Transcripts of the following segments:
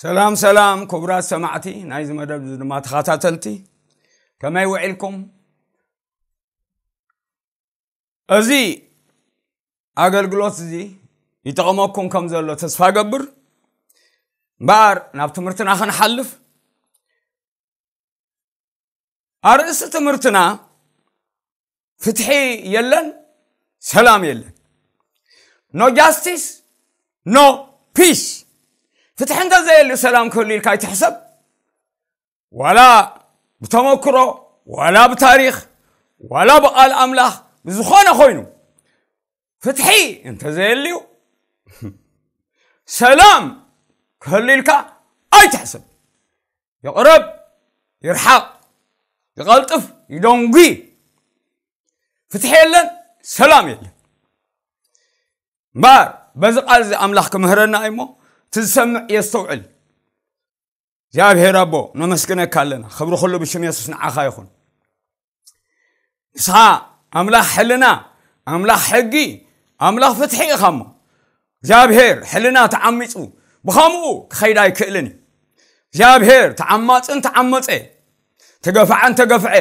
ሰላም ሰላም ክቡራት ሰማዕቲ ናይዚ መደብ፣ እዚ ድማ ተኸታተልቲ፣ ከመይ ውዒልኩም? እዚ ኣገልግሎት እዚ ይጠቕመኩም ከም ዘሎ ተስፋ ገብር። እምበኣር ናብ ትምህርትና ክንሓልፍ፣ ኣርእስቲ ትምህርትና ፍትሒ የለን፣ ሰላም የለን። No justice, no peace። ፍትሒ እንተዘየልዩ ሰላም ክህሉ ኢልካ ኣይትሕሰብ። ዋላ ብተመክሮ፣ ዋላ ብታሪኽ፣ ዋላ ብቓል ኣምላኽ፣ ብዝኾነ ኮይኑ ፍትሒ እንተዘየልዩ ሰላም ክህሉ ኢልካ ኣይትሕሰብ። ይቕረብ፣ ይርሓቕ፣ ይቐልጥፍ፣ ይደንጉ፣ ፍትሒ የለን፣ ሰላም የለን። እምበኣር በዚ ቃል እዚ ኣምላኽ ክምህረና እዩ እሞ፣ እቲ ዝሰምዕ የስተውዕል። እግዚኣብሔር ኣቦ፣ ነመስግነካ ኣለና። ክብሪ ኩሉ ብሽም የሱስ ንዓኻ ይኹን። ንስኻ ኣምላኽ ሕልና፣ ኣምላኽ ሕጊ፣ ኣምላኽ ፍትሒ ኢኻ እሞ፣ እግዚኣብሔር ሕልና ተዓሚጹ ብኸምኡ ክኸይድ ኣይክእልን እዩ። እግዚኣብሔር ተዓማጽን ተዓመጸ፣ ተገፍዐን ተገፍዐ፣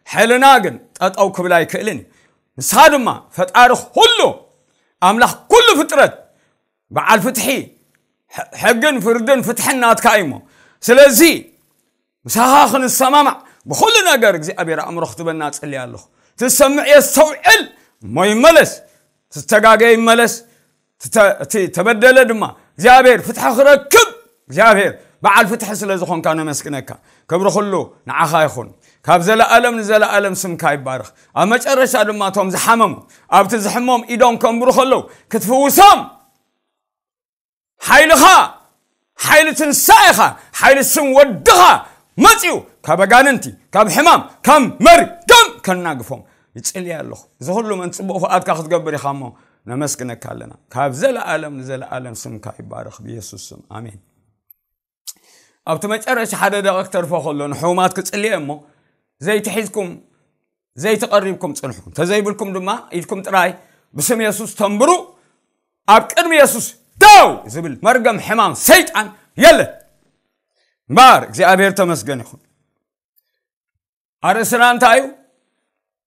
ሕልና ግን ጠጠው ክብል ኣይክእልን እዩ። ንስኻ ድማ ፈጣሪ ኩሉ፣ ኣምላኽ ኩሉ ፍጥረት፣ በዓል ፍትሒ፣ ሕ-፣ ሕግን ፍርድን ፍትሕን ናትካ እዩ እሞ፣ ስለዚ ምሳኻ ክንሰማማዕ ብኹሉ ነገር እግዚኣብሔር ኣእምሮ ክትበና እጽሊ ኣለኹ። ትሰምዕ የስተውዕል እሞ ይመለስ፣ ትተጋገየ ይመለስ፣ ትተ-፣ እቲ ተበደለ ድማ እግዚኣብሔር ፍትሒ ክረክብ፣ እግዚኣብሔር በዓል ፍትሒ ስለ ዝኾንካ ነመስግነካ። ክብሪ ኩሉ ንዓኻ ይኹን፣ ካብ ዘለኣለም ንዘለኣለም ስምካ ይባረኽ። ኣብ መጨረሻ ድማ እቶም ዝሓመሙ ኣብቲ ዝሕሞም ኢዶም ከንብሩ ከለዉ ክትፍውሶም ሓይልኻ፣ ሓይሊ ትንሳኤኻ፣ ሓይሊ ስም ወድኻ መጺኡ ካብ ኣጋንንቲ፣ ካብ ሕማም፣ ካብ መርገም ከናግፎም ይጽልይ ኣለኹ። እዚ ኩሉ መን ጽቡቕ ፍቓድካ ክትገብር ኢኻ እሞ ነመስግነካ ኣለና። ካብ ዘለኣለም ንዘለኣለም ስምካ ይባረኽ ብየሱስ ስም። ኣሜን። ኣብቲ መጨረሻ ሓደ ደቂቕ ተርፎ ከሎ ንሕሙማት ክጽልየ እሞ፣ ዘይትሒዝኩም፣ ዘይተቐሪብኩም ጽንሑ። እንተዘይብልኩም ድማ ኢድኩም ጥራይ ብስም የሱስ ተንብሩ። ኣብ ቅድሚ የሱስ ደው ዝብል መርገም ሕማም ሰይጣን የለን። እምበኣር እግዚኣብሔር ተመስገን ይኹን። ኣርእስና እንታይ እዩ?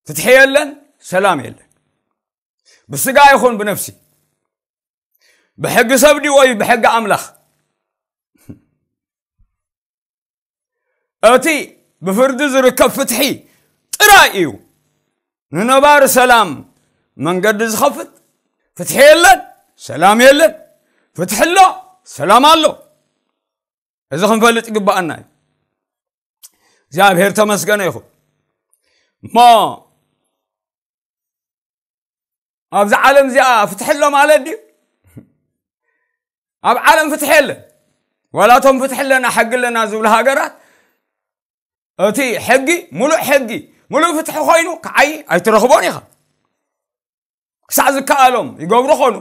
ፍትሒ የለን፣ ሰላም የለን። ብስጋ ይኹን ብነፍሲ፣ ብሕጊ ሰብ ድዩ ወይ ብሕጊ ኣምላኽ? እቲ ብፍርዲ ዝርከብ ፍትሒ ጥራይ እዩ ንነባሪ ሰላም መንገዲ ዝኸፍት። ፍትሒ የለን፣ ሰላም የለን። ፍትሒ ኣሎ፣ ሰላም ኣሎ። እዚ ክንፈልጥ ይግባኣና እዩ። እግዚኣብሔር ተመስገነ ይኹን። እሞ ኣብዚ ዓለም እዚኣ ፍትሒ ኣሎ ማለት ድዩ? ኣብ ዓለም ፍትሒ የለን። ዋላ እቶም ፍትሒ ኣለና፣ ሕጊ ኣለና ዝብሉ ሃገራት፣ እቲ ሕጊ፣ ሙሉእ ሕጊ፣ ሙሉእ ፍትሒ ኮይኑ ክዓይ ኣይትረኽቦን ኢኻ። ክሳዕ ዝከኣሎም ይገብሩ ኾኑ።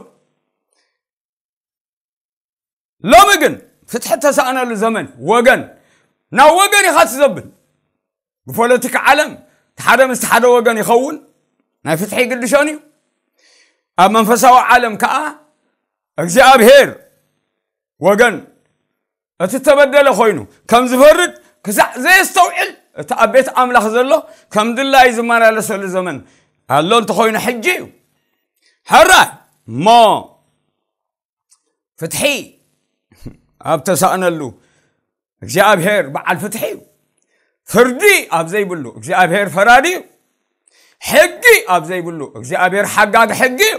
ሎሚ ግን ፍትሒ እተሳእነሉ ዘመን፣ ወገን ናብ ወገን ኢኻ ትዘብል። ብፖለቲካ ዓለም እቲ ሓደ ምስቲ ሓደ ወገን ይኸውን፣ ናይ ፍትሒ ይግድሾን እዩ። ኣብ መንፈሳዊ ዓለም ከኣ እግዚኣብሔር ወገን እቲ ተበደለ ኮይኑ ከም ዝፈርድ ክሳዕ ዘየስተውዕል፣ እቲ ኣብ ቤት ኣምላኽ ዘሎ ከም ድላዩ ዝመላለሰሉ ዘመን ኣሎ እንተኾይኑ ሕጂ እዩ። ሕራይ እሞ ፍትሒ ኣብ ተሳእነሉ እግዚኣብሔር በዓል ፍትሒ እዩ። ፍርዲ ኣብ ዘይብሉ እግዚኣብሔር ፈራዲ እዩ። ሕጊ ኣብ ዘይብሉ እግዚኣብሔር ሓጋጊ ሕጊ እዩ።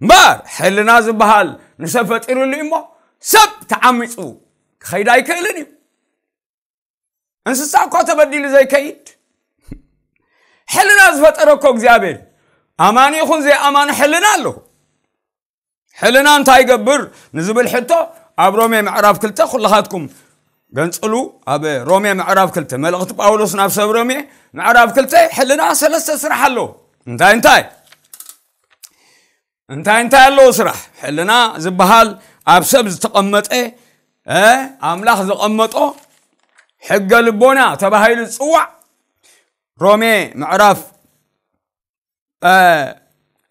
እምበር ሕልና ዝበሃል ንሰብ ፈጢሩሉ እዩ እሞ ሰብ ተዓሚፁ ክኸይድ ኣይክእልን እዩ። እንስሳ እኳ ተበዲሉ ዘይከይድ፣ ሕልና ዝፈጠረ እኮ እግዚኣብሔር፣ ኣማኒ ይኹን ዘይኣማኒ ሕልና ኣለዎ። ሕልና እንታይ ይገብር ንዝብል ሕቶ ኣብ ሮሜ ምዕራፍ ክልተ ኩልኻትኩም ገንጽሉ። ኣብ ሮሜ ምዕራፍ ክልተ፣ መልእኽቲ ጳውሎስ ናብ ሰብ ሮሜ ምዕራፍ ክልተ፣ ሕልና ሰለስተ ስራሕ ኣለዎ። እንታይ እንታይ? እንታይ እንታይ ኣለዎ ስራሕ? ሕልና ዝበሃል ኣብ ሰብ ዝተቐመጠ፣ እ፣ ኣምላኽ ዘቐመጦ ሕገ ልቦና ተባሂሉ ዝጽዋዕ፣ ሮሜ ምዕራፍ፣ እ፣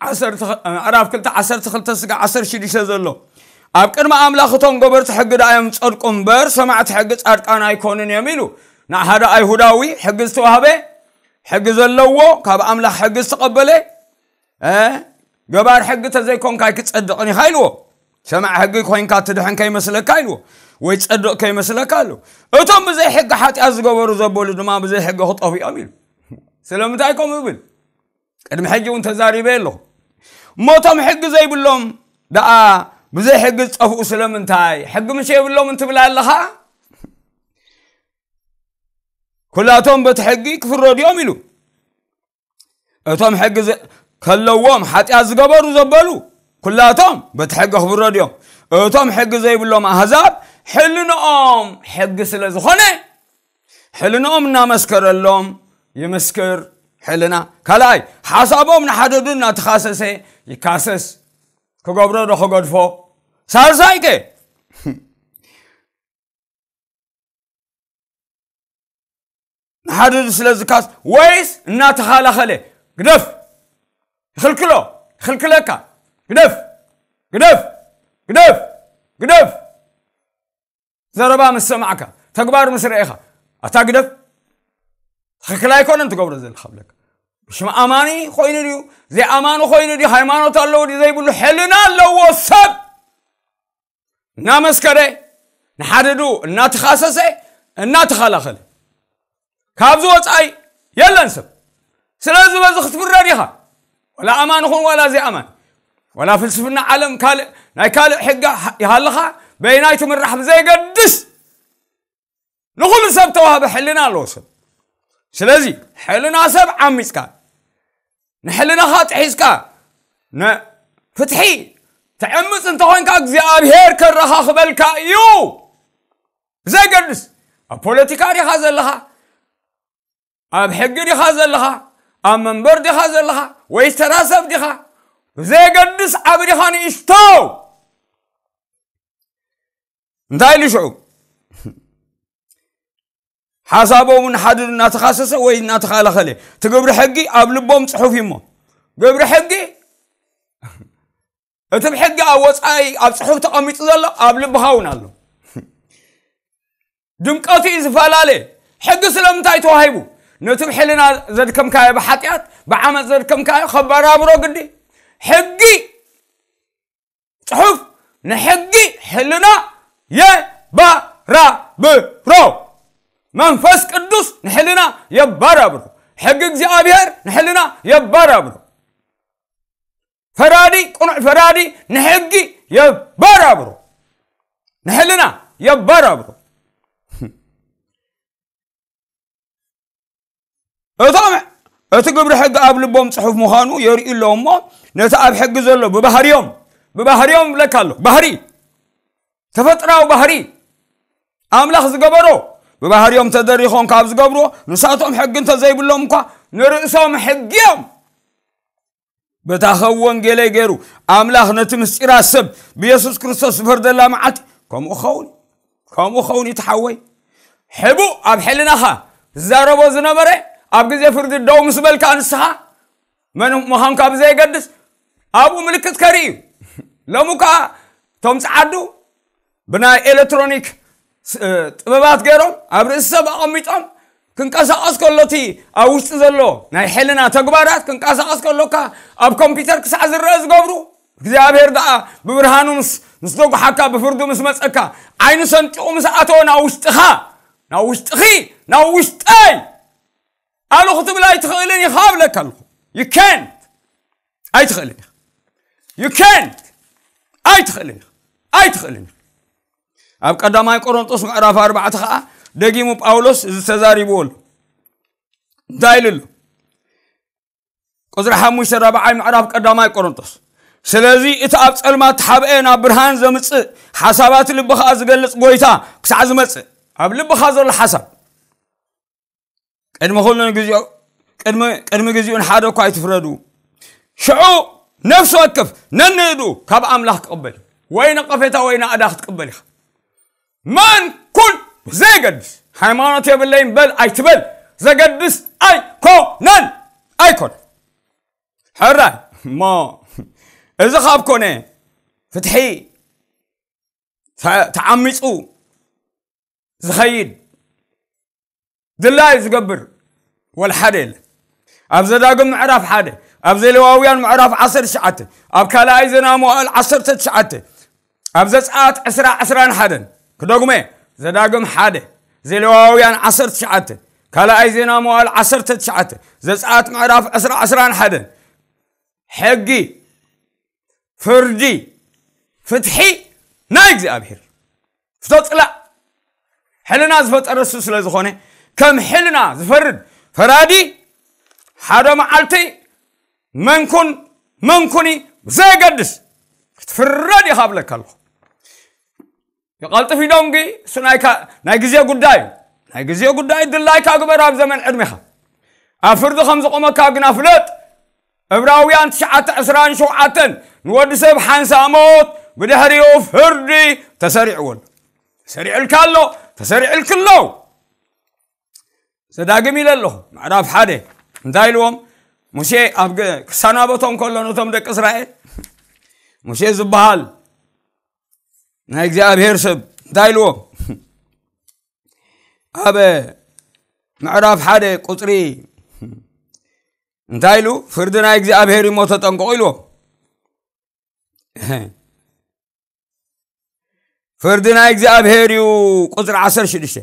ዓሰርተ፣ ምዕራፍ ክልተ ዓሰርተ ክልተ ስጋ ዓሰርተ ሽዱሽተ ዘሎ፣ ኣብ ቅድሚ ኣምላኽ እቶም ገበርቲ ሕጊ ደኣ እዮም ዝጸድቁ እምበር፣ ሰማዕቲ ሕጊ ጻድቃን ኣይኮኑን እዮም ኢሉ። ንሓደ ኣይሁዳዊ ሕጊ ዝተዋህበ፣ ሕጊ ዘለዎ፣ ካብ ኣምላኽ ሕጊ ዝተቐበለ፣ እ፣ ገባር ሕጊ ተዘይኮንካ ኣይክትጸድቕን ኢኻ ኢልዎ። ሰማዕ ሕጊ ኮይንካ ትድሕን ከይመስለካ ኢልዎ፣ ወይ ትጸድቕ ከይመስለካ ኢልዎ። እቶም ብዘይ ሕጊ ሓጢኣት ዝገበሩ ዘበሉ ድማ ብዘይ ሕጊ ክጠፍኡ እዮም ኢሉ። ስለምንታይ ከምኡ ይብል? ቅድሚ ሕጂ እውን ተዛሪበ ኣለኹ። እሞ እቶም ሕጊ ዘይብሎም ደኣ ብዘይ ሕጊ ዝጠፍኡ ስለምንታይ? ሕጊ ምሽ የብሎም እንትብል ኣለኻ? ኩላቶም በቲ ሕጊ ክፍረዱ እዮም ኢሉ። እቶም ሕጊ ዘ-፣ ከለዎም ሓጢኣት ዝገበሩ ዘበሉ ኩላቶም በቲ ሕጊ ክፍረዱ እዮም። እቶም ሕጊ ዘይብሎም ኣህዛብ ሕልንኦም ሕጊ ስለ ዝኾነ፣ ሕልንኦም እናመስከረሎም ይምስክር ሕልና። ካልኣይ፣ ሓሳቦም ንሓደዱ እናተኻሰሰ ይካሰስ። ክገብሮ ዶ ክገድፎ? ሳልሳይ ከ? ንሓደዱ ስለ ዝካስ ወይስ እናተኻላኸለ? ግደፍ፣ ይኽልክሎ፣ ይኽልክለካ። ግደፍ፣ ግደፍ፣ ግደፍ፣ ግደፍ። ዘረባ ምስ ሰማዕካ፣ ተግባር ምስ ረኤኻ፣ ኣታ ግደፍ፣ ትኽክል ኣይኮነን ትገብሮ ዘለኻ ብለካ። ብሽም ኣማኒ ኮይኑ ድዩ፣ ዘይኣማኒ ኮይኑ ድዩ፣ ሃይማኖት ኣለዎ ድዩ ዘይብሉ፣ ሕልና ኣለዎ ሰብ እናመስከረ፣ ንሓደዱ እናተኻሰሰ፣ እናተኻላኸለ፣ ካብዚ ወፃኢ የለን ሰብ። ስለዚ በዚ ክትፍረድ ኢኻ። ዋላ ኣማን ኹን ዋላ ዘይኣማን፣ ዋላ ፍልስፍና ዓለም ካልእ፣ ናይ ካልእ ሕጊ ይሃልኻ፣ በይናይ ትምራሕ ብዘይገድስ፣ ንኹሉ ሰብ ተዋህበ ሕልና ኣለዎ ሰብ። ስለዚ ሕልና ሰብ ዓሚፅካ፣ ንሕልናኻ ጥሒስካ፣ ን-፣ ፍትሒ ተዕምፅ እንተኾይንካ፣ እግዚኣብሔር ከረኻኽበልካ እዩ። ብዘይገድስ፣ ኣብ ፖለቲካ ዲኻ ዘለኻ፣ ኣብ ሕጊ ዲኻ ዘለኻ፣ ኣብ መንበር ዲኻ ዘለኻ፣ ወይ ተራ ሰብ ዲኻ፣ ብዘየገድስ፣ ዓቢ ዲኻ ንእሽቶ፣ እንታይ ኢሉ ሽዑ? ሓሳቦም ንሓድዱ እናተኻሰሰ ወይ እናተኻላኸለ፣ እቲ ግብሪ ሕጊ ኣብ ልቦም ጽሑፍ እዩ እሞ፣ ግብሪ ሕጊ፣ እቲ ብሕጊ ኣብ ወጻኢ ኣብ ጽሑፍ ተቐሚጡ ዘሎ ኣብ ልብኻ እውን ኣሎ። ድምቀቱ እዩ ዝፈላለ። ሕጊ ስለምንታይ ተዋሂቡ? ነቲ ብሕልና ዘድከምካዮ፣ ብሓጢኣት ብዓመፅ ዘድከምካዮ ከባራብሮ ግዲ። ሕጊ፣ ጽሑፍ ንሕጊ ሕልና የባራብሮ። መንፈስ ቅዱስ ንሕልና የባራብሮ። ሕጊ እግዚኣብሔር ንሕልና የባራብሮ። ፈራዲ፣ ቅኑዕ ፈራዲ ንሕጊ የባራብሮ። ንሕልና የባራብሮ። እቶም እቲ ግብሪ ሕጊ ኣብ ልቦም ጽሑፍ ምዃኑ የርእዩ ኣለዉ እሞ፣ ነቲ ኣብ ሕጊ ዘሎ ብባህርዮም፣ ብባህርዮም ይብለካ ኣሎ። ባህሪ፣ ተፈጥራዊ ባህሪ ኣምላኽ ዝገበሮ፣ ብባህርዮም ተደሪኾም ካብ ዝገብርዎ፣ ንሳቶም ሕጊ እንተዘይብሎም እኳ ንርእሶም ሕጊ እዮም። በታ ኸብ ወንጌለይ ገይሩ ኣምላኽ ነቲ ምስጢራት ሰብ ብየሱስ ክርስቶስ ዝፈርደላ መዓልቲ ከምኡ ኸውን፣ ከምኡ ኸውን እዩ ትሓወይ። ሕቡእ ኣብ ሕልናኻ ዝዛረቦ ዝነበረ፣ ኣብ ግዜ ፍርዲ ደው ምስ በልካ ንስኻ መን ምዃንካ ብዘየገድስ ኣብኡ ምልክት ከርኢ እዩ። ሎሚ ከኣ እቶም ጸዓዱ ብናይ ኤሌክትሮኒክ ስ-፣ ጥበባት ገይሮም ኣብ ርእሲ ሰብ ኣቐሚጦም ክንቀሳቐስ ከሎ እቲ ኣብ ውሽጢ ዘሎ ናይ ሕልና ተግባራት ክንቀሳቐስ ከሎካ ኣብ ኮምፒውተር ክሳዕ ዝረአ ዝገብሩ፣ እግዚኣብሔር ደኣ ብብርሃኑ ምስ፣ ምስ ደጉሓካ ብፍርዱ ምስ መጸካ ዓይኑ ሰንጢቑ ምስ ኣተወ ናብ ውሽጥኻ፣ ናብ ውሽጥኺ፣ ናብ ውሽጠይ ኣሉ ክትብል ኣይትኽእልን ኢኻ እብለካ ኣለኹ። You can't። ኣይትኽእልን ኢኻ። You can't። ኣይትኽእልን ኢኻ። ኣይትኽእልን ኢኻ። ኣብ ቀዳማይ ቆሮንጦስ ምዕራፍ ኣርባዕተ ኸዓ ደጊሙ ጳውሎስ እዚ ተዛሪብዎ ኣሎ። እንታይ ኢሉ ኣሎ? ቁጽሪ ሓሙሽተ ራብዓይ ምዕራፍ ቀዳማይ ቆሮንጦስ። ስለዚ እቲ ኣብ ጸልማት ተሓብአ ናብ ብርሃን ዘምጽእ፣ ሓሳባት ልቢ ኸዓ ዝገልጽ ጎይታ ክሳዕ ዝመጽእ፣ ኣብ ልብኻ ዘሎ ሓሳብ ቅድሚ ኩሉ ግዜኡ፣ ቅድሚ፣ ቅድሚ ግዜኡ ንሓደ እኳ ኣይትፍረዱ። ሽዑ ነፍሲ ወከፍ ነንእዱ ካብ ኣምላኽ ክቕበል እዩ። ወይ ነቐፌታ ወይ ናእዳ ክትቅበል ኢኻ። መን ኩን ብዘየገድስ፣ ሃይማኖት የብለይን በል ኣይትበል፣ ዘገድስ ኣይኮነን፣ ኣይኮነን። ሕራይ እሞ፣ እዚ ካብ ኮነ ፍትሒ ተዓሚፁ ዝኸይድ ድላይ ዝገብር ወላ ሓደ የለን። ኣብ ዘዳግም ምዕራፍ ሓደ፣ ኣብ ዘሌዋውያን ምዕራፍ ዓሰርተ ትሽዓተ፣ ኣብ ካልኣይ ዜና መዋእል ዓሰርተ ትሽዓተ፣ ኣብ ዘጸኣት ዕስራ ዕስራን ሓደን ክደግሞ እየ። ዘዳግም ሓደ፣ ዘሌዋውያን ዓሰርተ ትሽዓተ፣ ካልኣይ ዜና መዋእል ዓሰርተ ትሽዓተ፣ ዘጸኣት ምዕራፍ ዕስራ ዕስራን ሓደን። ሕጊ፣ ፍርዲ፣ ፍትሒ ናይ እግዚኣብሔር። ፍቶ ጽላእ ሕልና ዝፈጠረ እሱ ስለ ዝኾነ፣ ከም ሕልና ዝፈርድ ፈራዲ ሓደ መዓልቲ መንኩን መንኩኒ ብዘየገድስ ክትፍረድ ኢኻ ብለካ ኣለኹ። ይቐልጥፍ ይደንጉ፣ እሱ ናይ ግዜ ጉዳይ እዩ። ናይ ግዜ ጉዳይ ድላይካ ግበር ኣብ ዘመን ዕድሜኻ። ኣብ ፍርዲ ከም ዝቆመካ ግና ፍለጥ። ዕብራውያን ትሽዓተ ዕስራን ሸውዓተን፣ ንወዲ ሰብ ሓንሳእ ሞት፣ ብድሕሪኡ ፍርዲ ተሰሪዕዎ ኣሎ። ተሰሪዕልካ ኣሎ፣ ተሰሪዕልክ ኣሎ። ዘዳግም ኢለ ኣለኹ። ምዕራፍ ሓደ እንታይ ኢልዎም? ሙሴ ኣብ ገ- ክሰናበቶም ከሎ ነቶም ደቂ እስራኤል፣ ሙሴ ዝበሃል ናይ እግዚኣብሔር ሰብ እንታይ ኢልዎም? ኣብ ምዕራፍ ሓደ ቁፅሪ እንታይ ኢሉ? ፍርዲ ናይ እግዚኣብሔር እሞ ተጠንቀቑ ኢልዎም። ፍርዲ ናይ እግዚኣብሔር እዩ። ቁፅሪ ዓሰርተ ሽዱሽተ፣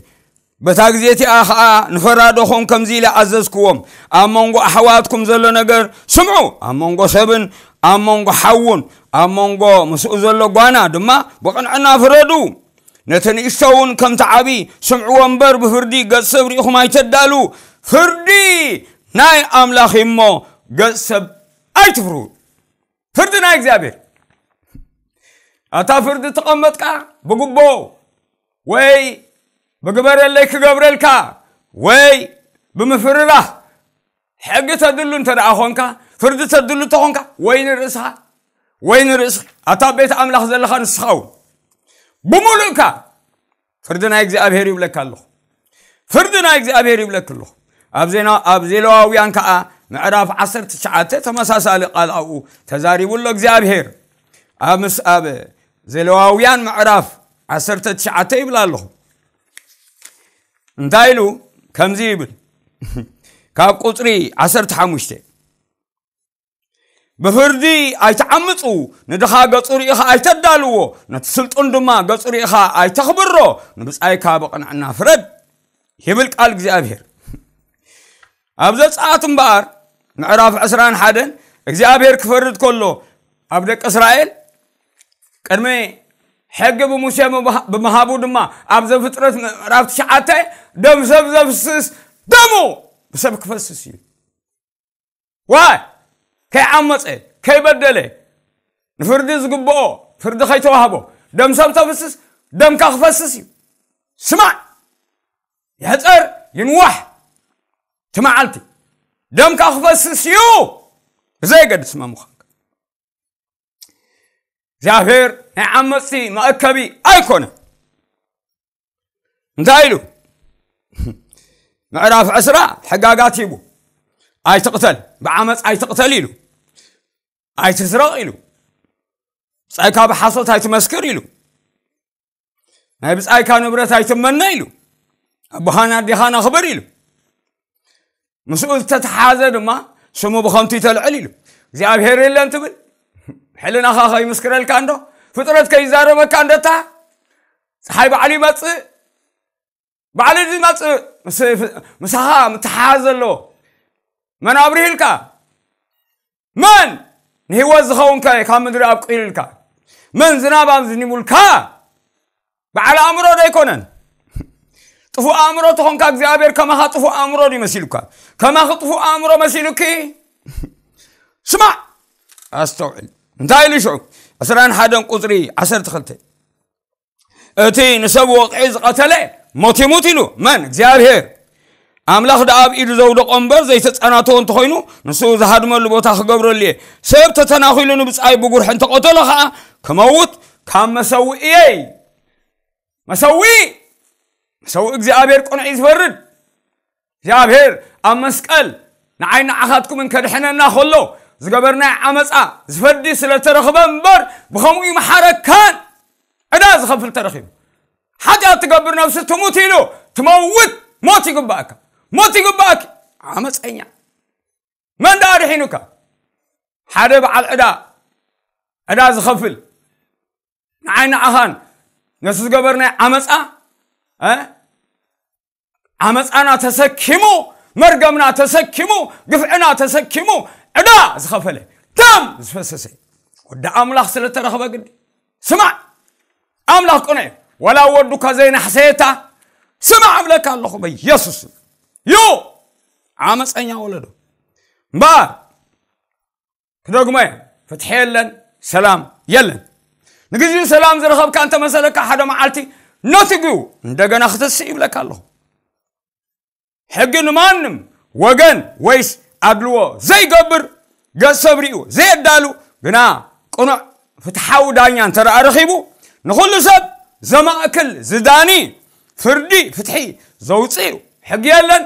በታ ግዜ እቲኣ ኸዓ ንፈራዶኹም ከምዚ ኢለ ኣዘዝክዎም፣ ኣብ መንጎ ኣሕዋትኩም ዘሎ ነገር ስምዑ፣ ኣብ መንጎ ሰብን ኣብ መንጎ ሓውን ኣብ መንጎ ምስኡ ዘሎ ጓና ድማ ብቕንዕና ፍረዱ። ነቲ ንእሽቶ እውን ከምቲ ዓብዪ ስምዕዎ እምበር፣ ብፍርዲ ገጽ ሰብ ርኢኹም ኣይተዳሉ። ፍርዲ ናይ ኣምላኽ እዩ እሞ፣ ገጽ ሰብ ኣይትፍርሁ። ፍርዲ ናይ እግዚኣብሔር። ኣታ ፍርዲ ተቐመጥካ ብግቦ ወይ ብግበረለይ ክገብረልካ ወይ ብምፍርራህ ሕጊ ተድሉ እንተ ደኣ ኾንካ፣ ፍርዲ ተድሉ እንተኾንካ፣ ወይ ንርእስኻ ወይ ንርእስኺ፣ ኣታ ቤት ኣምላኽ ዘለኻ ንስኻ እውን ብምሉእካ ፍርዲ ናይ እግዚኣብሔር ይብለካ ኣለኹ። ፍርዲ ናይ እግዚኣብሔር ይብለክ ኣለኹ። ኣብ ዜና- ኣብ ዜሌዋውያን ከዓ ምዕራፍ ዓሰርተ ትሽዓተ ተመሳሳሊ ቃል ኣብኡ ተዛሪቡ ኣሎ እግዚኣብሔር። ኣብ ምስ- ኣብ ዜሌዋውያን ምዕራፍ ዓሰርተ ትሽዓተ ይብል ኣለኹ። እንታይ ኢሉ? ከምዚ ይብል፣ ካብ ቁፅሪ ዓሰርተ ሓሙሽተ፣ ብፍርዲ ኣይትዓምፁ፣ ንድኻ ገፁ ርኢኻ ኣይተዳልዎ፣ ነቲ ስልጡን ድማ ገፁ ርኢኻ ኣይተኽብሮ፣ ንብፃይካ ብቕንዕና ፍረድ ይብል ቃል እግዚኣብሔር። ኣብ ዘፀኣት እምበኣር ምዕራፍ ዕስራን ሓደን እግዚኣብሔር ክፈርድ ከሎ ኣብ ደቂ እስራኤል ቅድሚ ሕጊ ብሙሴ ብምሃ- ብምሃቡ ድማ ኣብ ዘፍጥረት ምዕራፍ ትሽዓተ ደም ሰብ ዘፍስስ ደሙ ብሰብ ክፈስስ እዩ። ዋይ ከይዓመፀ ከይበደለ ንፍርዲ ዝግብኦ ፍርዲ ከይተዋህቦ ደም ሰብ ተፍስስ ደምካ ክፈስስ እዩ። ስማዕ ይሕፀር ይንዋሕ እቲ መዓልቲ ደምካ ክፈስስ እዩ። ብዘየገድስ መምዃንካ እግዚኣብሔር ናይ ዓመፅቲ መእከቢ ኣይኮነ። እንታይ ኢሉ? ምዕራፍ ዕስራ ሕጋጋት ሂቡ። ኣይትቕተል፣ ብዓመፅ ኣይትቕተል ኢሉ። ኣይትስረቕ ኢሉ። ብፃይካ ብሓሶት ኣይትመስክር ኢሉ። ናይ ብፃይካ ንብረት ኣይትመነ ኢሉ። ኣቦኻን ኣዴኻን ኣኽብር ኢሉ። ምስኡ ዝተተሓዘ ድማ ስሙ ብኸንቱ ይተልዕል ኢሉ። እግዚኣብሔር የለን ትብል? ሕልናኻ ከይምስክረልካ እንዶ፣ ፍጥረት ከይዛረበካ እንደታ፣ ፀሓይ ባዕሉ ይመፅእ፣ ባዕሉ ዝመፅእ ምስ- ምሳኻ ምተሓሓዝ ዘሎ መን ኣብሪህልካ? መን ንህይወት ዝኸውን ከ ካብ ምድሪ ኣብቂሉልካ? መን ዝናብ ኣዝኒቡልካ? በዓል ኣእምሮ ዶ ኣይኮነን? ጥፉእ ኣእምሮ ተኾንካ እግዚኣብሔር ከማኻ ጥፉእ ኣእምሮ ድዩ መሲሉካ? ከማኺ ጥፉእ ኣእምሮ መሲሉኪ? ስማዕ፣ ኣስተውዕል። እንታይ ኢሉ ሽዑ? ዕስራን ሓደን ቁፅሪ ዓሰርተ ክልተ፣ እቲ ንሰብ ወቕዒ ዝቐተለ ሞት ይሙት ኢሉ። መን? እግዚኣብሔር። ኣምላኽ ደኣ ኣብ ኢዱ ዘውደቖ እምበር ዘይተጸናተወ እንተኾይኑ፣ ንሱ ዝሃድመሉ ቦታ ክገብረሉ እየ። ሰብ ተተናኺሉ ንብጻይ ብጉርሒ እንተቐተሎ ኸኣ ክመውት ካብ መሰውእየይ። መሰውኢ፣ መሰውኢ እግዚኣብሔር ቅኑዕ እዩ ዝፈርድ። እግዚኣብሔር ኣብ መስቀል ንዓይ ንዓኻትኩምን ከድሕነና ከሎ ዝገበርናዮ ዓመፃ ዝፈዲ ስለ ተረኽበ እምበር ብኸምኡ ይመሓረካን ዕዳ ዝኸፍል ተረኺቡ። ሓጢኣት ትገብር ነብሲ ትሙት ኢሉ ትመውት። ሞት ይግባእካ፣ ሞት ይግባእኪ። ዓመፀኛ መን ደኣ ኣድሒኑካ? ሓደ በዓል ዕዳ፣ ዕዳ ዝኸፍል ንዓይ ንዓኻን ነቲ ዝገበርናይ ዓመፃ እ ዓመፃና ተሰኪሙ፣ መርገምና ተሰኪሙ፣ ግፍዕና ተሰኪሙ፣ ዕዳ ዝኸፈለ፣ ደም ዝፈሰሰ ወዲ ኣምላኽ ስለ ተረኽበ ግዲ። ስማዕ፣ ኣምላኽ ቅኑዕ እዩ። ዋላ ወዱ እኳ ዘይናሕሰየታ፣ ስማዕ እብለካ ኣለኹ በኢየሱስ። ዩ ዓመፀኛ ወለዶ እምበኣር ክደግሞ እየ፣ ፍትሒ የለን፣ ሰላም የለን። ንግዜኡ ሰላም ዝረኸብካ እንተመሰለካ፣ ሓደ መዓልቲ ነትጒ እንደገና ክተስእ ይብለካ ኣለኹ። ሕጊ ንማንም ወገን ወይስ ኣድልዎ ዘይገብር፣ ገጽ ሰብ ርእዩ ዘየዳሉ፣ ግና ቅኑዕ ፍትሓዊ ዳኛ እንተ ደኣ ረኺቡ፣ ንኹሉ ሰብ ዘማእክል ዝዳኒ፣ ፍርዲ ፍትሒ ዘውጽእ እዩ። ሕጊ የለን፣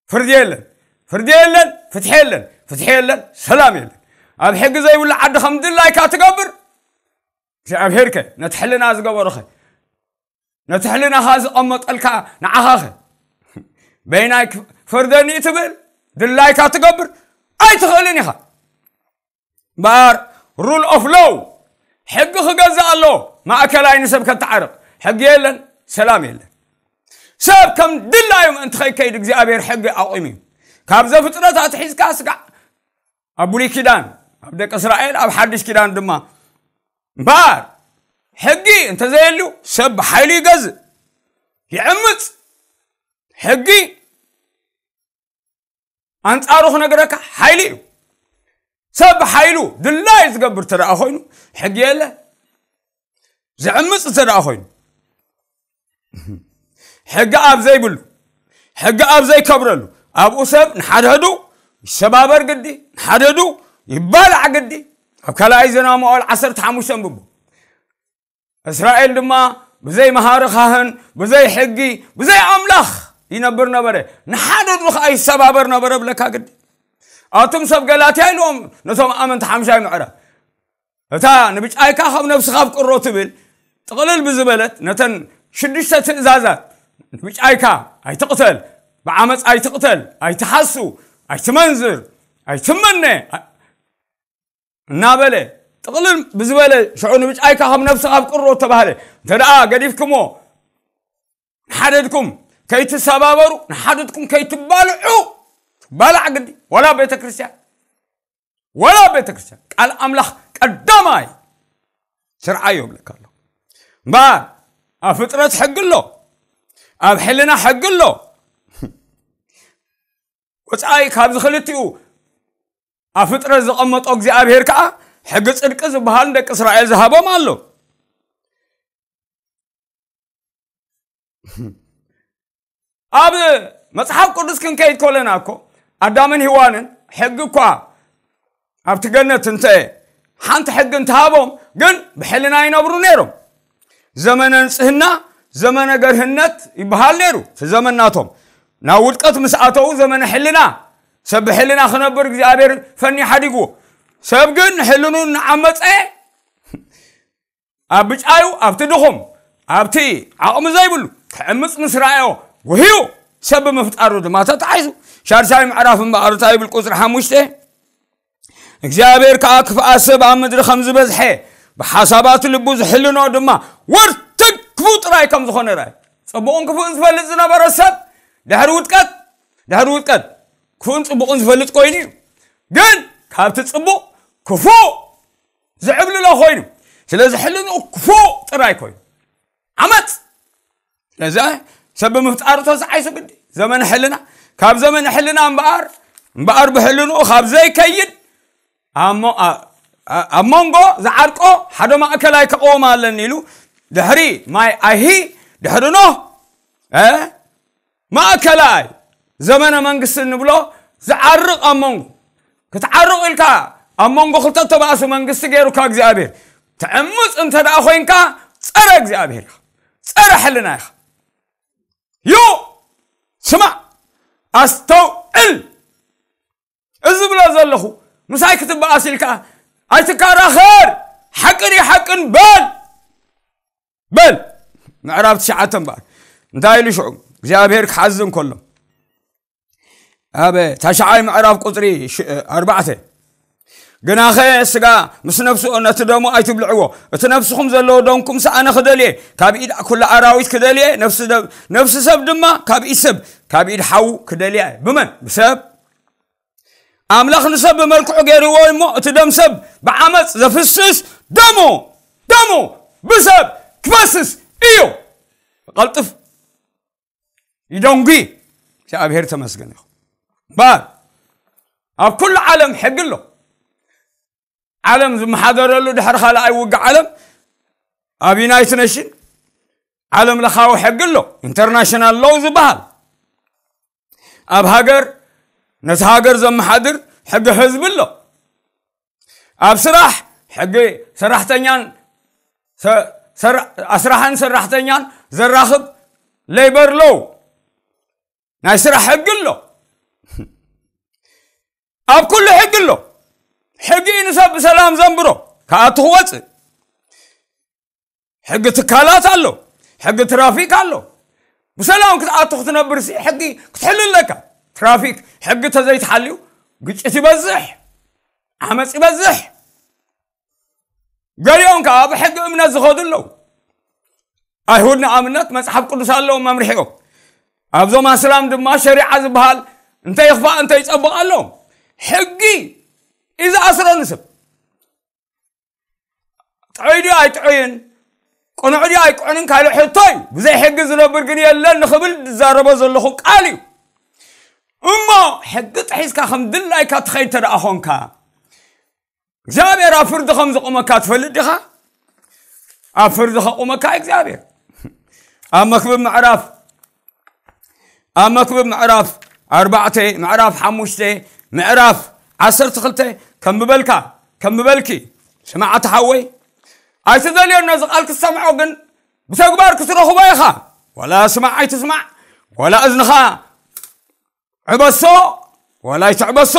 ፍርዲ የለን፣ ፍርዲ የለን፣ ፍትሒ የለን፣ ፍትሒ የለን፣ ሰላም የለን። ኣብ ሕጊ ዘይብሉ ዓዲ ከም ድላይካ ትገብር እግዚኣብሔር ከ፣ ነቲ ሕልና ዝገበሮኸ፣ ነቲ ሕልናኻ ዝቐመጠልካ ንዓኻኸ፣ በይናይ ክፍ-፣ ፍርደኒ ትብል፣ ድላይካ ትገብር ኣይትኽእልን ኢኻ። እምበኣር ሩል ኦፍ ሎው፣ ሕጊ ክገዛእ ኣሎ፣ ማእከላይ ንሰብ ከተዓርቕ። ሕጊ የለን፣ ሰላም የለን። ሰብ ከም ድላዩ ምእንቲ ከይከይድ እግዚኣብሔር ሕጊ ኣቑሙ እዩ። ካብ ዘፍጥረት ኣትሒዝካ ስጋዕ ኣብ ብሉይ ኪዳን ኣብ ደቂ እስራኤል፣ ኣብ ሓድሽ ኪዳን ድማ። እምበኣር ሕጊ እንተዘየልዩ ሰብ ብሓይሉ ይገዝእ፣ ይዕምፅ። ሕጊ ኣንጻሩ ክነግረካ ሓይሊ እዩ። ሰብ ብሓይሉ ድላዩ ዝገብር እንተ ደኣ ኮይኑ፣ ሕጊ የለ። ዝዕምፅ እንተ ደኣ ኮይኑ፣ ሕጊ ኣብ ዘይብሉ፣ ሕጊ ኣብ ዘይከብረሉ፣ ኣብኡ ሰብ ንሓድሕዱ ይሰባበር ግዲ፣ ንሓድሕዱ ይባላዕ ግዲ። ኣብ ካልኣይ ዜና መዋዕል ዓሰርተ ሓሙሽተ ኣንብቡ። እስራኤል ድማ ብዘይ መሃሪ ካህን፣ ብዘይ ሕጊ፣ ብዘይ ኣምላኽ ይነብር ነበረ። ንሓድሕዱ ከኣ ይሰባበር ነበረ ብለካ ግዲ። ኣቱም ሰብ ገላትያ ኢልዎም ነቶም ኣመንቲ ሓምሻይ ምዕራፍ። እታ ንብጫይካ ከም ነብስኻ ኣፍቅሮ ትብል ጥቕልል ብዝበለት ነተን ሽዱሽተ ትእዛዛት፣ ንብጫይካ ኣይትቕተል፣ ብዓመፅ ኣይትቕተል፣ ኣይትሓሱ፣ ኣይትመንዝር፣ ኣይትመነ፣ ኣ-፣ እናበለ ጥቕልል ብዝበለ ሽዑ ንብጫይካ ከም ነብስኻ ኣፍቅሮ ተባህለ። እንተ ደኣ ገዲፍክሞ ንሓደድኩም ከይትሰባበሩ፣ ንሓደድኩም ከይትባልዑ፣ ትባላዕ ግዲ። ዋላ ቤተ ክርስቲያን፣ ዋላ ቤተ ክርስቲያን ቃል ኣምላኽ ቀዳማይ ስርዓዮ እብለካ ኣለኹ። እምበኣር ኣብ ፍጥረት ሕጊ ኣሎ፣ ኣብ ሕልና ሕጊ ኣሎ። ወጻኢ ካብዚ ክልቲኡ ኣብ ፍጥረት ዘቐመጦ እግዚኣብሔር ከኣ ሕጊ ጽድቂ ዝበሃል ንደቂ እስራኤል ዝሃቦም ኣሎ። ኣብ መጽሓፍ ቅዱስ ክንከይድ ከለና እኮ ኣዳምን ሄዋንን ሕጊ እኳ ኣብቲ ገነት እንተ ሓንቲ ሕጊ እንተሃቦም ግን ብሕልና ይነብሩ ነይሮም። ዘመነ ንጽህና፣ ዘመነ ገርህነት ይበሃል ነይሩ። እቲ ዘመን ናቶም ናብ ውድቀት ምስ ኣተዉ ዘመነ ሕልና፣ ሰብ ብሕልና ክነብር እግዚኣብሔር ፈኒ ሓዲግዎ። ሰብ ግን ሕልኑ እናዓመፀ ኣብ ብጫዩ፣ ኣብቲ ድኹም፣ ኣብቲ ዓቕሚ ዘይብሉ ክዕምፅ ምስ ረኣዮ ጉህዩ፣ ሰብ ብምፍጣሩ ድማ ተታሒዙ። ሻድሻይ ምዕራፍ እምበኣር እንታይ ይብል? ቁፅሪ ሓሙሽተ፣ እግዚኣብሔር ከዓ ክፍኣት ሰብ ኣብ ምድሪ ከም ዝበዝሐ ብሓሳባት ልቡ ዝሕልኖ ድማ ወርትግ ክፉእ ጥራይ ከም ዝኾነ ረኣየ። ፅቡቕን ክፉእን ዝፈልጥ ዝነበረ ሰብ ድሕሪ ውድቀት፣ ድሕሪ ውድቀት ክፉእን ፅቡቕን ዝፈልጥ ኮይኑ እዩ። ግን ካብቲ ፅቡቕ ክፉእ ዝዕብልሎ ኮይኑ፣ ስለዚ ሕልንኡ ክፉእ ጥራይ ኮይኑ ዓመፅ። ስለዚ ሰብ ብምፍጣሩ ተሳሒሱ ግዲ ዘመነ ሕልና፣ ካብ ዘመነ ሕልና እምበኣር፣ እምበኣር ብሕልንኡ ካብ ዘይከይድ ኣብ ሞ-፣ ኣ-፣ ኣ-፣ ኣብ መንጎ ዝዓርቆ ሓደ ማእከላይ ክቐውም ኣለኒ ኢሉ ድሕሪ ማይ ኣይሂ፣ ድሕሪ ኖህ፣ እ፣ ማእከላይ ዘመነ መንግስቲ እንብሎ ዝዓርቕ ኣብ መንጎ፣ ክትዓርቕ ኢልካ ኣብ መንጎ ክልተ ተባእሱ መንግስቲ ገይሩካ እግዚኣብሔር። ትዕምፅ እንተ ደኣ ኮይንካ ጸረ እግዚኣብሔር ኢኻ፣ ጸረ ሕልና ኢኻ። ዩ፣ ስማዕ፣ ኣስተውዕል። እዚ ዝብሎ ዘለኹ ምሳይ ክትበኣስ ኢልካ ኣይትከራኸር። ሓቂ ድዩ ሓቅን በል። በል ምዕራፍ ትሽዓተ እምበኣር እንታይ ኢሉ ሽዑ እግዚኣብሔር ክሓዝን ከሎ ኣብ ታሽዓይ ምዕራፍ ቁፅሪ ኣርባዕተ ግናኸ ስጋ ምስ ነፍስኦ ነቲ ደሙ ኣይትብልዕዎ፣ እቲ ነፍስኹም ዘለዎ ደምኩም ሰኣነ ክደልየ ካብ ኢድ ኩሉ ኣራዊት ክደልየ ነፍሲ ሰብ ድማ ካብ ኢድ ሰብ ካብ ኢድ ሓዉ ክደልያ። ብመን ብሰብ ኣምላኽ ንሰብ ብመልክዑ ገይርዎ እሞ እቲ ደም ሰብ ብዓመፅ ዘፍስስ ደሙ ደሙ ብሰብ ክፈስስ እዩ። ቀልጥፍ ይደንጉ። እግዚኣብሔር ተመስገን ይኹን። እምበኣር ኣብ ኩሉ ዓለም ሕጊ ኣሎ። ዓለም ዝመሓደረሉ ድሕሪ ካልኣይ ውግእ ዓለም ኣብ ዩናይትድ ኔሽን ዓለም ለኻዊ ሕጊ ኣሎ፣ ኢንተርናሽናል ሎው ዝበሃል። ኣብ ሃገር ነቲ ሃገር ዘመሓድር ሕጊ ህዝቢ ኣሎ። ኣብ ስራሕ ሕጊ ሰራሕተኛን ኣስራሕን ሰራሕተኛን ዘራኽብ ሌበር ሎው ናይ ስራሕ ሕጊ ኣሎ። ኣብ ኩሉ ሕጊ ኣሎ። ሕጊ ንሰብ ብሰላም ዘንብሮ፣ ክኣቱ ክወፅእ። ሕጊ ትካላት ኣሎ፣ ሕጊ ትራፊክ ኣሎ። ብሰላም ክትኣቱ ክትነብር ሲ ሕጊ ክትሕሉ ኣለካ። ትራፊክ ሕጊ ተዘይትሓልዩ ግጭት ይበዝሕ፣ ዓመፅ ይበዝሕ። ገሊኦም ከዓ ብሕጊ እምነት ዝኸዱ ኣለዉ። ኣይሁድ ንኣብነት መፅሓፍ ቅዱስ ኣለዎም መምርሒኦም። ኣብዞም ኣስላም ድማ ሸሪዓ ዝበሃል እንተ ይኽፋእ እንተ ይፀብቕ ኣለዎም። ሕጊ እዩ ዝኣስሮ ንስብ። ጥዑይ ድዩ ኣይጥዑይን፣ ቅኑዕ ድዩ ኣይቅዑንን ካልእ ሕቶ እዩ። ብዘይ ሕጊ ዝነብር ግን የለን ንኽብል ዝዛረቦ ዘለኹ ቃል እዩ። እሞ ሕጊ ጥሒስካ ከም ድላይካ ትኸይድ ተደኣ ኾንካ እግዚኣብሔር ኣብ ፍርዲ ከም ዘቑመካ ትፈልጥ ዲኻ? ኣብ ፍርዲ ከቑመካ እግዚኣብሔር ኣብ መክብብ ምዕራፍ ኣብ መክብብ ምዕራፍ ኣርባዕተ ምዕራፍ ሓሙሽተ ምዕራፍ ዓሰርተ ክልተ ከምብበልካ ከምብበልኪ ስማዕ ተሓወይ ኣይትደልዮ ነዚ ቃል ክትሰምዖ ግን ብተግባር ክትረኽቦ ኢኻ። ዋላ ስማዕ ኣይትስማዕ ዋላ እዝንኻ ዕበሶ ዋላ ኣይትዕበሶ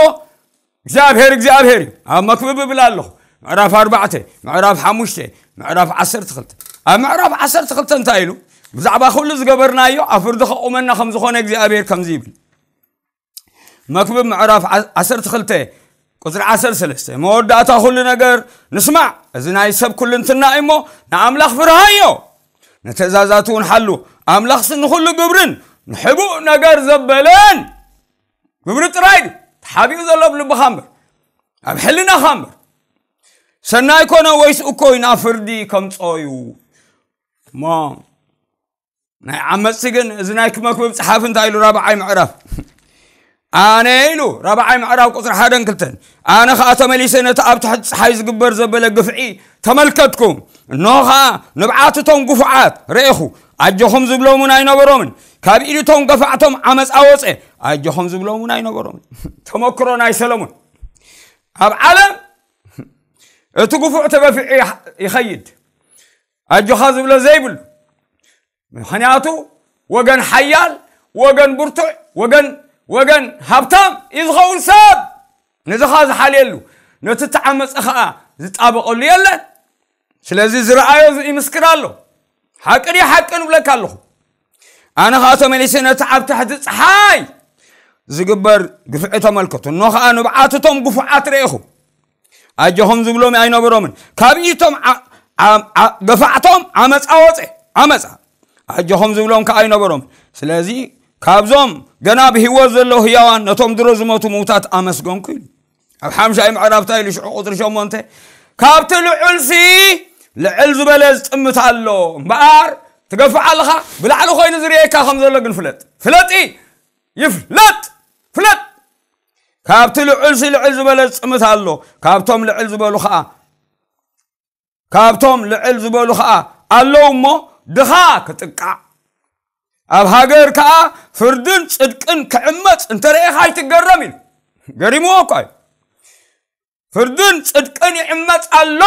እግዚኣብሔር እግዚኣብሔር እዩ። ኣብ መክብብ እብል ኣለኹ ምዕራፍ ኣርባዕተ ምዕራፍ ሓሙሽተ ምዕራፍ ዓሰርተ ክልተ ኣብ ምዕራፍ ዓሰርተ ክልተ እንታይ ኢሉ ብዛዕባ ኩሉ ዝገበርናዮ ኣብ ፍርዲ ከቑመና ከም ዝኾነ እግዚኣብሔር ከምዚ ይብል። መክብብ ምዕራፍ ዓሰርተ ክልተ ቁፅሪ ዓሰርተ ሰለስተ መወዳእታ ኩሉ ነገር ንስማዕ። እዚ ናይ ሰብ ኩልንትና እሞ ንኣምላኽ ፍርሃዮ ንትእዛዛት እውን ሓሉ። ኣምላኽሲ ንኹሉ ግብርን ንሕቡእ ነገር ዘበለን ግብሪ ጥራይ ድዩ ተሓቢኡ ዘሎ ኣብ ልብኻ እምበር ኣብ ሕልናኻ እምበር ሰናይ ኮነ ወይስ እኮይ ናብ ፍርዲ ከምፅኦ እዩ። እሞ ናይ ዓመፅቲ ግን እዚ ናይ ክመክብብ ፀሓፊ እንታይ ኢሉ ራብዓይ ምዕራፍ ኣነ ኢሉ ራብዓይ ምዕራፍ ቁፅሪ ሓደን ክልተን ኣነ ከዓ ተመሊሰ ነቲ ኣብ ትሕቲ ፀሓይ ዝግበር ዘበለ ግፍዒ ተመልከትኩ። እንሆ ከዓ ንብዓት እቶም ግፉዓት ረኤኹ ኣጆኹም ዝብሎም እውን ኣይነበሮምን። ካብ ኢድ እቶም ገፋዕቶም ዓመፃ ወፀ ኣጆኹም ዝብሎም እውን ኣይነበሮምን። ተመክሮ ናይ ሰለሙን ኣብ ዓለም እቲ ግፉዕ ተገፊዑ ይኸይድ ኣጆኻ ዝብሎ ዘይብሉ ምኽንያቱ ወገን ሓያል ወገን ብርቱዕ ወገን ወገን ሃብታም እዩ ዝኸውን ሰብ ነዚ ኸዓ ዝሓልየሉ ነቲ እተዓመፀ ኸዓ ዝጣበቐሉ የለን። ስለዚ ዝረኣዮ ይምስክር ኣሎ። ሓቂ ድዩ ሓቂ ንብለካ ኣለኹ። ኣነ ኸዓ ተመሊሰ ነቲ ኣብ ትሕቲ ፀሓይ ዝግበር ግፍዒ ተመልከቱ። እኖ ኸዓ ንብዓት እቶም ግፉዓት ረኢኹ ኣጆኹም ዝብሎም ኣይነበሮምን። ካብ ኢቶም ገፋዕቶም ዓመፃ ወፀ ዓመፃ ኣጆኹም ዝብሎም ከዓ ኣይነበሮምን። ስለዚ ካብዞም ገና ብህይወት ዘለዉ ህያዋን ነቶም ድሮ ዝመቱ ምውታት ኣመስገንኩ ኢሉ ኣብ ሓምሻይ ምዕራፍ እንታይ ኢሉ ሽዑ ቁፅሪ ሸሞንተ ካብቲ ልዑልሲ ልዕል ዝበለ ዝጥምት ኣሎ እምበኣር ትገፍዕ ኣለኻ ብላዕሊ ኮይኑ ዝርእየካ ከም ዘሎ ግን ፍለጥ ፍለጢ ይፍለጥ ፍለጥ ካብቲ ልዑልሲ ልዕል ዝበለ ዝጥምት ኣሎ ካብቶም ልዕል ዝበሉ ከዓ ካብቶም ልዕል ዝበሉ ከዓ ኣለዉ እሞ ድኻ ክጥቃዕ ኣብ ሃገር ከዓ ፍርድን ፅድቅን ክዕመፅ እንተረኤኻ ኣይትገረም ኢሉ ገሪምዎ እኳ እዩ። ፍርድን ፅድቅን ይዕመፅ ኣሎ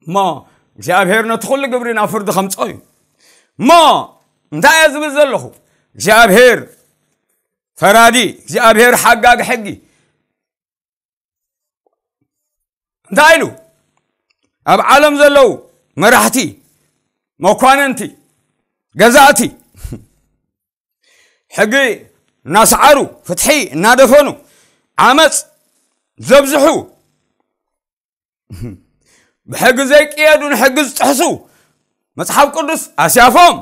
እሞ እግዚኣብሔር ነቲ ኩሉ ግብሪ ናብ ፍርዲ ከምፅኦ እዩ። እሞ እንታይ እየ ዝብል ዘለኹ? እግዚኣብሔር ፈራዲ እግዚኣብሔር ሓጋጊ ሕጊ እንታይ ኢሉ ኣብ ዓለም ዘለዉ መራሕቲ፣ መኳንንቲ፣ ገዛእቲ ሕጊ እናሰዓሩ፣ ፍትሒ እናደፈኑ፣ ዓመፅ ዘብዝሑ፣ ብሕጊ ዘይቅየዱ፣ ንሕጊ ዝጥሕሱ፣ መጽሓፍ ቅዱስ ኣስያፎም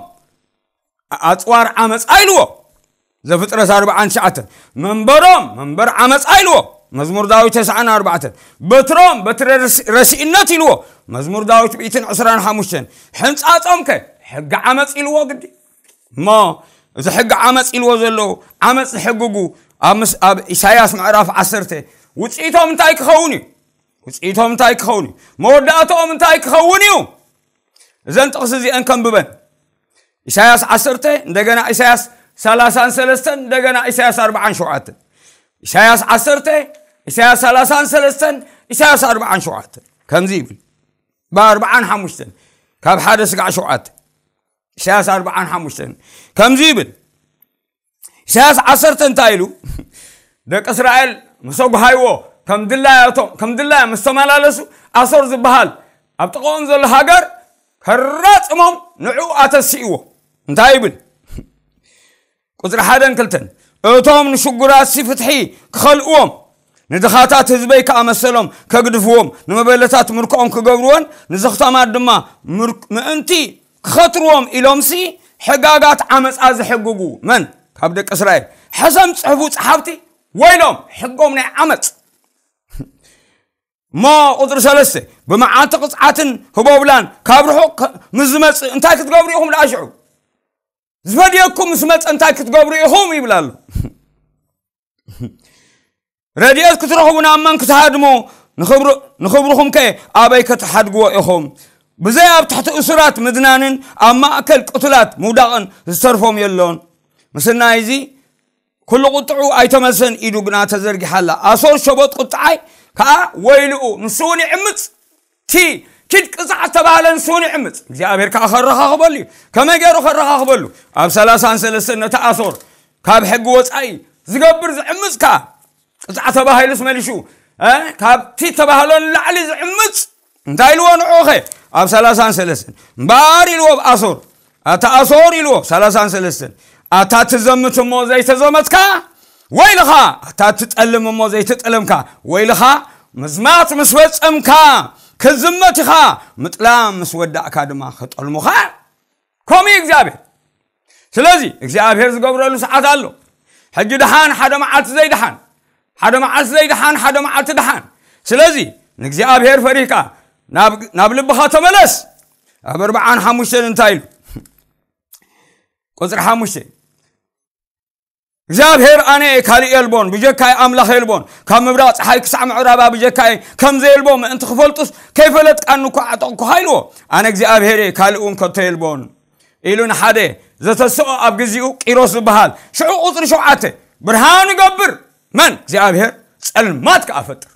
ኣጽዋር ዓመፃ ኢልዎ። ዘፍጥረት ኣርባዓን ትሽዓተን። መንበሮም መንበር ዓመፃ ኢልዎ። መዝሙር ዳዊት ተስዓን ኣርባዕተን። በትሮም በትረ ረስ-፣ ረሲእነት ኢልዎ። መዝሙር ዳዊት ሚእትን ዕስራን ሓሙሽተን። ሕንጻጾም ከ ሕጊ ዓመፅ ኢልዎ ግዲ። እሞ እዚ ሕጊ ዓመፅ ኢልዎ ዘለዉ፣ ዓመፅ ዝሕግጉ ኣብ ምስ-፣ ኣብ ኢሳያስ ምዕራፍ ዓሰርተ ውፅኢቶም እንታይ ክኸውን እዩ? ውፅኢቶም እንታይ ክኸውን እዩ? መወዳእታኦም እንታይ ክኸውን እዩ? እዘን ጥቕሲ እዚአን ከንብበን። ኢሳያስ ዓሰርተ፣ እንደገና ኢሳያስ ሰላሳን ሰለስተን፣ እንደገና ኢሳያስ ኣርባዓን ሸውዓተን። ኢሳያስ ዓሰርተ፣ ኢሳያስ ሰላሳን ሰለስተን፣ ኢሳያስ ኣርባዓን ሸውዓተን። ከምዚ ይብል። ብኣርባዓን ሓሙሽተን፣ ካብ ሓደ ስጋዕ ሸውዓተ። ኢሳያስ ኣርባዓን ሓሙሽተን ከምዚ ይብል። ኢሳያስ ዓሰርተ እንታይ ኢሉ? ደቂ እስራኤል ምስ ኣጉሃይዎ፣ ከም ድላያቶም፣ ከም ድላዮም ምስ ተመላለሱ፣ ኣሶር ዝበሃል ኣብ ጥቕኦም ዘሎ ሃገር ከራጽሞም ንዕኡ ኣተሲእዎ። እንታይ ይብል? ቁጽሪ ሓደን ክልተን፣ እቶም ንሽጉራትሲ ፍትሒ ክኸልእዎም፣ ንድኻታት ህዝበይ ከኣ መሰሎም ከግድፍዎም፣ ንመበለታት ምርኮኦም ክገብርወን፣ ንዘኽታማት ድማ ምርክ-፣ ምእንቲ ክኸትርዎም ኢሎምሲ ሕጋጋት ዓመጻ ዝሕግጉ መን? ካብ ደቂ እስራኤል። ሕሰም ጽሕፉ ጸሓፍቲ ወይሎም፣ ሕጎም ናይ ዓመጽ። እሞ ቁጽሪ ሰለስተ፣ ብመዓልቲ ቅጽዓትን ህቦብላን ካብ ርሑቕ ከ-፣ ምስ ዝመጽእ እንታይ ክትገብሩ ኢኹም ደኣ ሽዑ? ዝፈድየኩም ምስ መጸ እንታይ ክትገብሩ ኢኹም? ይብል ኣሎ። ረድኤት ክትረኽቡ ናብ መን ክትሃድሙ? ንኽብሩ-፣ ንኽብርኹም ከ ኣበይ ክትሓድግዎ ኢኹም? ብዘይ ኣብ ትሕቲ እሱራት ምድናንን ኣብ ማእከል ቅቱላት ምውዳቕን ዝተርፎም የሎን። ምስናይ እዚ ኩሉ ቁጥዑ ኣይተመልሰን፣ ኢዱ ግና ተዘርጊሓ ኣላ። ኣሶር ሸቦጥ ቁጥዓይ ከኣ ወይልኡ፣ ንሱ እውን ይዕምጽ። ቲ ኪድ ቅጽዓት ተባህለ፣ ንሱ እውን ይዕምጽ። እግዚኣብሔር ከኣ ከረኻኽበሉ እዩ። ከመይ ገይሩ ከረኻኽበሉ? ኣብ ሰላሳን ሰለስተን ነቲ ኣሶር ካብ ሕጊ ወጻኢ ዝገብር ዝዕምጽ ከኣ፣ ቅጽዓት ተባሂሉስ መሊሹ፣ እ፣ ካብቲ ተባህሎ ንላዕሊ ዝዕምጽ እንታይ ኢልዎ ንዕኡኸ? ኣብ ሰላሳን ሰለስተን። እምበኣር ኢልዎ ኣብ ኣሶር፣ ኣታ ኣሶር ኢልዎ፣ ሰላሳን ሰለስተን። ኣታ ትዘምት እሞ ዘይተዘመትካ ወይልኻ፣ ኣታ ትጠልም እሞ ዘይተጠለምካ ወይልኻ፣ ምዝማት ምስ ፈጸምካ ክትዝመት ኢኻ፣ ምጥላም ምስ ወዳእካ ድማ ክጠልሙኻ። ከምኡ እዩ እግዚኣብሔር። ስለዚ እግዚኣብሔር ዝገብረሉ ሰዓት ኣሎ። ሕጂ ደሓን፣ ሓደ መዓልቲ ዘይደሓን፣ ሓደ መዓልቲ ዘይደሓን፣ ሓደ መዓልቲ ደሓን። ስለዚ ንእግዚኣብሔር ፈሪህካ ናብ፣ ናብ ልብኻ ተመለስ። ኣብ ኣርባዓን ሓሙሽተን እንታይ ኢሉ? ቁጽሪ ሓሙሽተ፣ እግዚኣብሔር ኣነ እየ፣ ካልእ የልቦን፣ ብጀካይ ኣምላኽ የልቦን። ካብ ምብራቕ ጸሓይ ክሳዕ ምዕራባ ብጀካይ ከም ዘየልቦ ምእንቲ ክፈልጡስ፣ ከይፈለጥካኒ እኳ ዓጠቕኩኻ ኢልዎ። ኣነ እግዚኣብሔር እየ፣ ካልእ እውን ከቶ የልቦን ኢሉ ንሓደ ዘተስኦ ኣብ ግዚኡ ቂሮስ ዝበሃል። ሽዑ ቁጽሪ ሸውዓተ፣ ብርሃን ይገብር መን? እግዚኣብሔር። ጸልማት ከኣ ፈጥር።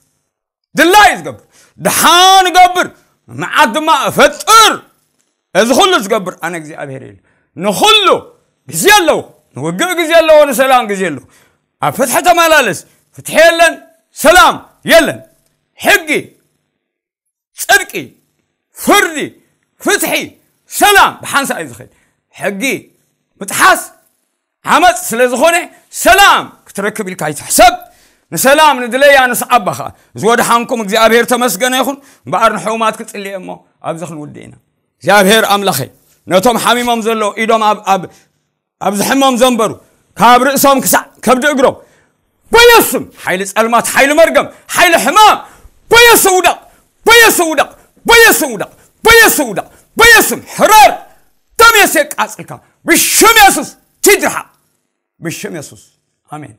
ድላይ እዩ ዝገብር። ደሓን እገብር፣ መዓት ድማ እፈጥር። እዚ ኩሉ ዝገብር ኣነ እግዚኣብሔር ኢሉ። ንኹሉ ግዜ ኣለዎ። ንውግእ ግዜ ኣለዎ፣ ንሰላም ግዜ ኣለዎ። ኣብ ፍትሒ ተመላለስ፣ ፍትሒ የለን፣ ሰላም የለን። ሕጊ፣ ጽድቂ፣ ፍርዲ፣ ፍትሒ፣ ሰላም ብሓንሳእ እዩ ዝኸይድ። ሕጊ ምጥሓስ ዓመፅ ስለ ዝኾነ ሰላም ክትረክብ ኢልካ ይትሕሰብ። ንሰላም ንድለያ ንስዓባ ኸዓ። ዝወድሓንኩም እግዚኣብሔር ተመስገነ ይኹን። እምበኣር ንሕሙማት ክጽልየ እሞ ኣብዚ ክንውድእ ኢና። እግዚኣብሔር ኣምላኸይ ነቶም ሓሚሞም ዘለዉ ኢዶም ኣብ፣ ኣብ፣ ኣብ ዝሕሞም ዘንበሩ ካብ ርእሶም ክሳዕ ከብዲ እግሮም በየሱም ሓይሊ ጸልማት፣ ሓይሊ መርገም፣ ሓይሊ ሕማም በየሱ ውደቕ፣ በየሱ ውደቕ፣ በየሱ ውደቕ፣ በየሱ ውደቕ፣ በየሱም ሕረር ደም የሱ የቃጽልካ ብሽም የሱስ ኪድርሓ ብሽም የሱስ ኣሜን።